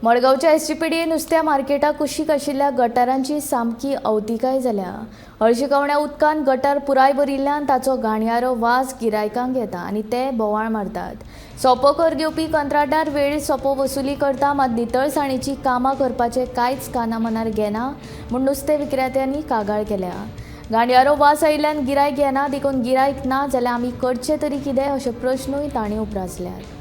मडगांवच्या एसजीपीडीए नुस्त्या मार्केटा कुशीक आशिल्ल्या गटारांची सामकी अवतिकाय जाल्या. हळशिकावण्या उदकान गटार पुराय भरिल्ल्यान ताचो घाणयारो वास गिरायकांक येता आनी ते बोवाळ मारतात. सोपो कर घेवपी कंत्राटदार वेळीर सोपो वसुली करता, मात नितळसाणेची कामां करपाचें कांयच कानामनार घेना म्हूण नुस्तें विक्रेत्यांनी कागाळ केल्या. घाणयारो वास आयिल्ल्यान गिरायक येना, देखून गिरायक ना जाल्यार आमी करचें तरी कितें अशे प्रश्नूय तांणी उप्रासल्यात.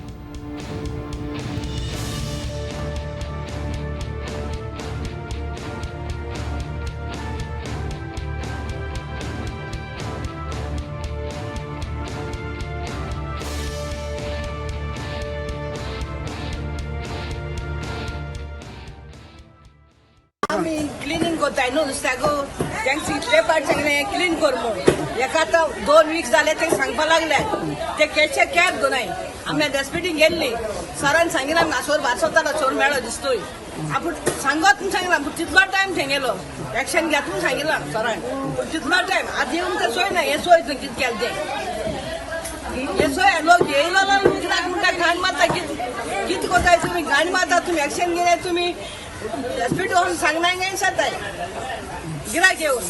आमी क्लिनींग करताय न्हू नुस्त्याक, तांकां इतले पाट सांगलें क्लीन कर म्हूण. एका आतां 2 वीक जाले ते सांगपा लागले, ते केशे कॅब दोनाय. आमी डेस्पिटीन गेल्ली, सरान सांगिलां आमकां चोर भायर सरतालो, चोर मेळो दिसतोय. आपूण सांगत म्हूण सांगलां, पूण तितलो टायम थेंगेलो एक्शन घेत म्हूण सांगिलां सरान, पूण तितलो टायम आतां येवन ते सोय ना. हें सोय थंय कितें केलें तें हें सोय. लोक येयलो ना गिराक म्हणटा घाण मारता. कितें कितें करताय तुमी? घाण मारता तुमी, एक्शन घेनाय तुमी. हॉस्पिटल वचून सांगना काय जाताय गिरायक येवन.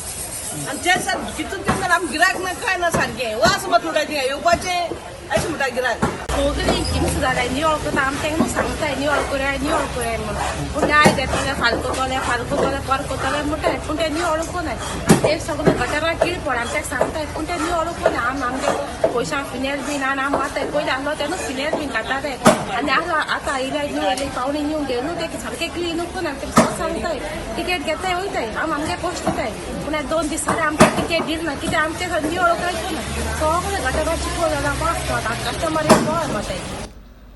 आनी ते सर कितून ते आमी गिरायक ना काय ना, सारकें वास मात म्हणटा थिंगा येवपाचें अशें म्हणटा गिरायक. सगळीं हिंस जाल्यार निवळ करता. आमी तांकां सांगताय निवळ कराय निवळ कराय म्हणून, पूण ते आयज येतले फाल्यां करतले फाल्यां करतले पर करतले म्हणटाय, पूण ते निवळ करनाय. ते सगळे गटाराक कीड पड आमी ताका सांगताय, पूण ते निवळ करनाय. आमी आमगे पयशां फिनेल बीन आनी आमी मारताय. पयलीं आसलो तेन्ना फिनेल बीन घाताले आनी आतां आयले न्हू येयले पावणे न्हू गेलो ते सारकें क्लीन करना. ते सांगताय टिकेट घेताय वयताय, आमी आमगे पोस्ट दिताय, पूण 2 दीस जाले आमकां टिकेट दिना. कित्याक आमचे निवळ काय करना, सगळे गटाराक चिखल जाला, वास मारता, कस्टमर एक बोवाळ मारताय.